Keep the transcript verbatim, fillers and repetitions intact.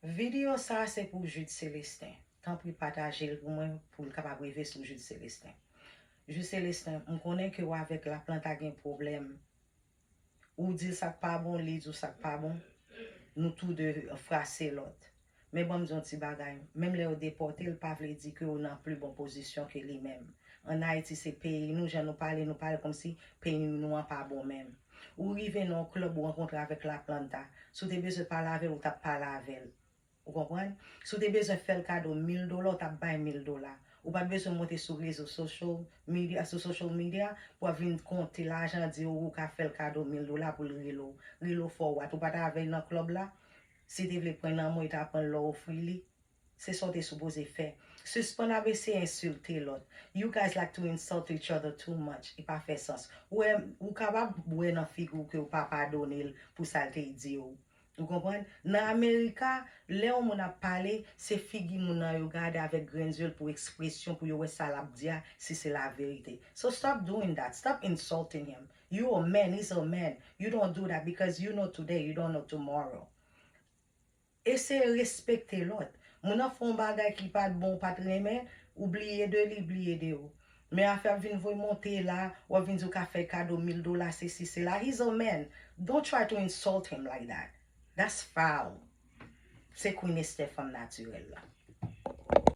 Videyo sa a se pou Jude Célestin. Tanpri pataje l pou mwen pou l kapab rive sou Jude Célestin. Jude Célestin, m konnen ke w avèk Laplanta gen pwoblèm. Ou di l sa k pa bon, li di w sa k pa bon. Nou tou de frase lòt. Men ban m di yon ti bagay. Menm lè yo depòte l, pa vle di ke w nan pli bon pozisyon ke li menm. Ann Ayiti, se peyi nou, jan nou pale, nou pale kòmsi peyi nou an pa bon menm. Ou rive nan yon klèb, ou rankontre avèk Laplanta. Si w te bezwen pale avè l, ou t ap pale avè l. Ou konprann? Si w te bezwen fè l kado mil dola, ou t ap bay mil dola. Ou pa t bezwen monte sou rezo social media, sou social media pou w ap vin konte lajan, di ou ka fè l kado mil dola pou l rele w. Rele w for what? Ou pa t avè l nan klèb la? Si te vle pran nan men w, li ta pran l lè w ofri li. Se sa w te sipoze fè. Sispann ap eseye ensilte lòt. You guys like to insult each other too much. E pa fè sans. Ou wè, ou kapab wè nan figi w ke w pa padone l pou sa l te di w. Ou konprann? Nan Amerika, lè yon moun ap pale, se figi moun nan yo gade avèk grenn zye l pou ekspresyon, pou yo wè sa l ap di a, si se laverite. So stop doing that. Stop insulting him. You a man, he's a man. You don't do that because you know today, you don't know tomorrow. Eseye respekte lòt. Moun nan fè yon bagay ki pa t bon, ou pa t renmen, ou bliye de li, bliye de ou. Men afè ap vin voye monte la, w ap vin di w ka fè kado mil dola, sesi, sela. He's a man. Don't try to insult him like that. That's foul. Se Queen Esther, fanm natirèl la.